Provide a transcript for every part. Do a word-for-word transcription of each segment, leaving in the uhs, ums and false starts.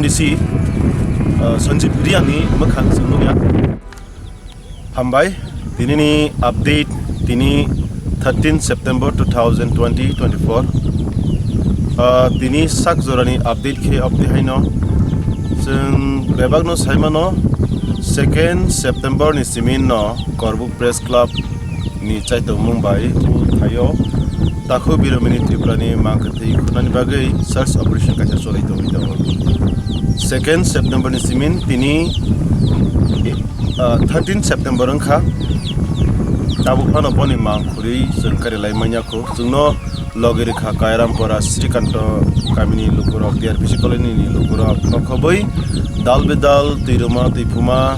M D C, uh, Sanjib Riyani mwkhang chwng nukya. Hambai, tinini update, tini thirteen September two thousand twenty twenty-four. Uh, tini sak jorani update khe obdi haino. Chwng bebakno saimano, second September ni simin no Korbuk Press Club ni chaitokmung bai o thaio Takhu Biromini Tripura ni mangkha thwi khunani bagwi search operation kaisa choli tongwi tongo. Second September ni simin tini, ah, thirteen September wngkha. Tabuk phano boni mang khurwi chwng kari lai manya kho. Chwngno logi rikha Kairampura, Srikanto kamini lukurok, T R P C colony ni lukurok, nokhobwi dal bidal, twiruma, twifuma,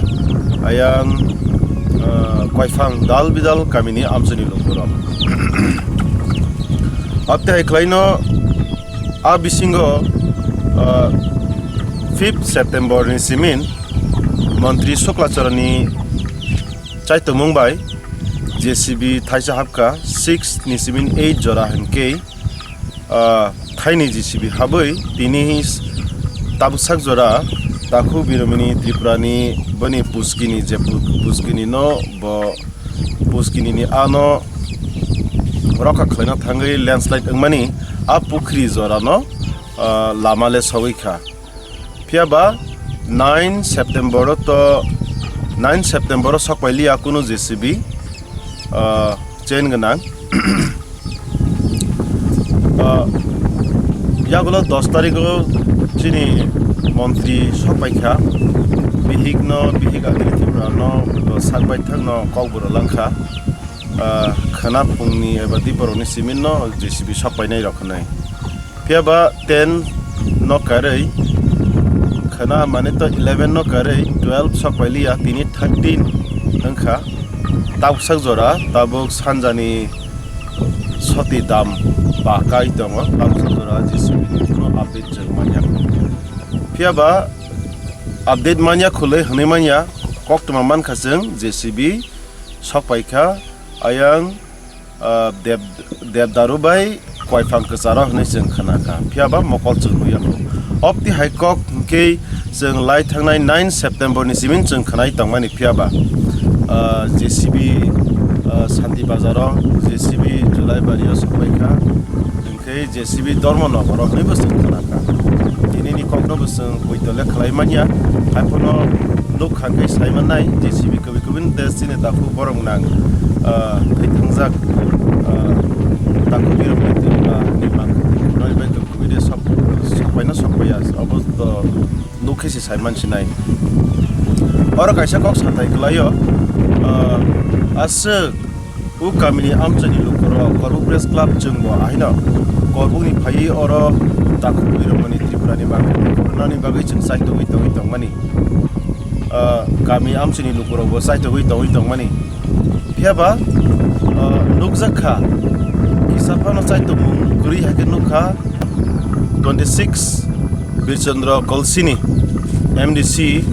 ayang, ah, koiphang dal bidal kamini amchini lukurok. Abte hai khlaino a bisingo, ah, fifth September ni simin Montri Suklachorani chaitomung bai J C B thaisa hapkha, six ni simin eight jora hinkhe, ah, thaini J C B habwi tini tabuksak jora Takhu Biromini Tripurani boni puskini je pu-, puskini no bo puskini ni ano rokha khlaina thangwi landslide wngmani a pukhri jorano, ah, lama le sogwi kha. Phiya ba nine September o to, nine September o sokpai liya kunu J C B, ah, chain gwnang. Ah, yagulo dos tarikh o chini montri sokpai kha, bihik no, bihik agini Tripura no, bo sak bai thang no kokboro lang kha. Ah, khwna phungni eba diporokni simin no J C B sokpainai rok hwnwi. Phiya ba ten no karwi, khwna mane to eleven no karwi, twelve sokpai liya, tini thirteen wngkha. Tabuksak jora, tabuk sanjani soti dam ba kai tongo, tabuksak jora J C B ni kuno update chwng manya. Phiya ba update manya khulwi hwnwi manya, koktwma mankha chwng J C B sokpai kha, ayang, ah, Deb-, Debdaru bai koiphang kwcharo hwnwi chwng khna kha, phiya ba mokol chwng nukya kho. Obti hai kok hwnkhe chwng lai thangnai nine September ni simin chwng khnai tongmani, phiya ba, ah, J C B, ah, Santi Bazar o, J C B Julai Bari o sokpai kha. Hwnkhe J C B Dharma Nagar o hwnwi bo chwng khna kha. Tinini kokno bo chwng poito le khlai manya. Haiphano nukha khe sai mannai J C B kwbwi kwbwi ni tei chini takhu borok nang, ah, thwi thangjak, ah, takhu birok ni twi, ah, ni mang, nai bai kwbwi de sok, sok bai no sok bai ya. Obo to nuk khe se sai man sinai. Oro kaisa kok sathai kwlaio, ah, aswk o kamini amchaini lukurok Korbuk Press Club chwngbo ahaino Korbukni phaiwi oro takhu biromani Tripurani bagwi, nani bagwi chwng chaitogwi tongwi tongmani. Ah, kami amchaini lukurokbo chaitogwi tongwi tongmani. Phiya ba, ah, nukjak kha, kisa phano chaitokmung kwrwi hai khe nukha. Twenty six Birchandra Kolsini M D C,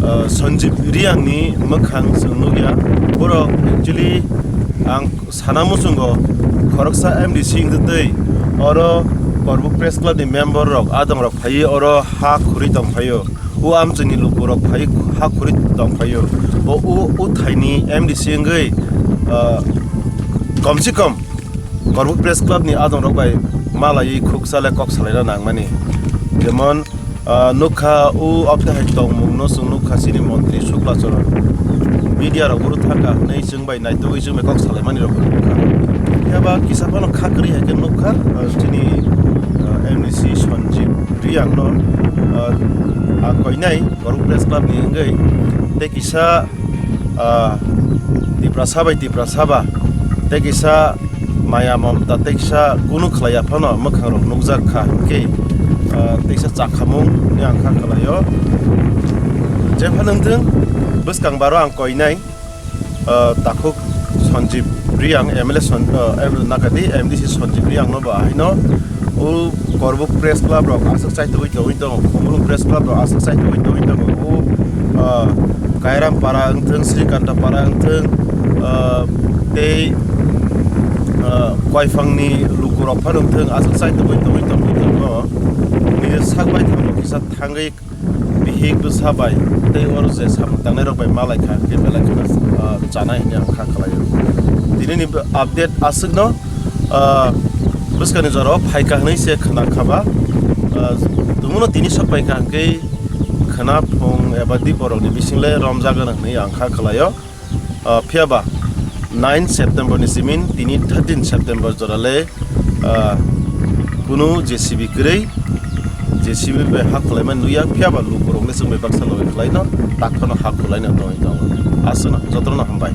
ah, Sanjib Riyangni mwkhang chwng nukya. Borok actually ang sana muchungo khoroksa M D C wngtwi twi oro Korbuk Press Club ni member rok, adong rok phaiwi oro ha khurwi tong phaio. O amchaini lukurok phaiwi ha khurwi tong phaio. Bo o, o thaini M D C wngwi, ah, komsi kom Korbuk Press Club ni adong rok bai malaiwi khuksa le kok salaina nangmani. Jemon, ah, nukha o abte hai tongmung no chwng nukha chini montri Suklachorani media rok oro thangkha hwnwi chwng bai naitugwi chwng bai kok salaimani rok nukha. Phiya ba kisa phano kha kwrwi hai khe nukha, ah, chini, ah, M D C Sanjib Riyang no, ah, a koinai Korbuk Press Club ni wngwi tei kisa, ah, Tiprasa bai Tiprasa ba tei kisa maya mamta tei kisa kunu khlaiya phano mwkhang rok nukjak kha hwnkhe, ah, teisa chakhamung ni ang kha khlaio. Jephano wngthung bwskang baro ang koinai, ah, takhuk Sanjib Riyang, M L A San-, ah, M-, nakati M D C Sanjib Riyang no ba haino o Korbuk Press Club rok aswk chaitugwi tongwi tongo, Khumulwng Press Club rok aswk chaitugwi tongwi tongo, o, ah, Kairam para wngthung, Srikanta para wngthung, ah, tei, ah, Koiphangni lukurok phano wngthung, aswk chaitugwi tongwi tongwi tongo. Nini sak bai thango kisa thangwi bihik bwsa bai tei oro je samung tangnai rok bai malai kha, hwnkhe belai kheno, ah, chanai hwnwi ang kha khlaio. Tinini update aswkno, ah, bwskangni jorao phaikha hwnwi se khna kha ba. Ah, tumuno tini sok paikha hwnkhe khna phung eba diporokni bising le romjagano hwnwi ang kha khlaio. Ah, phiya ba nine September ni simin tini thirteen September jora le, ah, kunu J C B kwrwi, J C B bai ha khwlaima nukya, phiya ba lukurok le chwng bai baksa logi khwlaino, tak phano ha khwlaino tongwi tongo. Aswkno jotono hambai.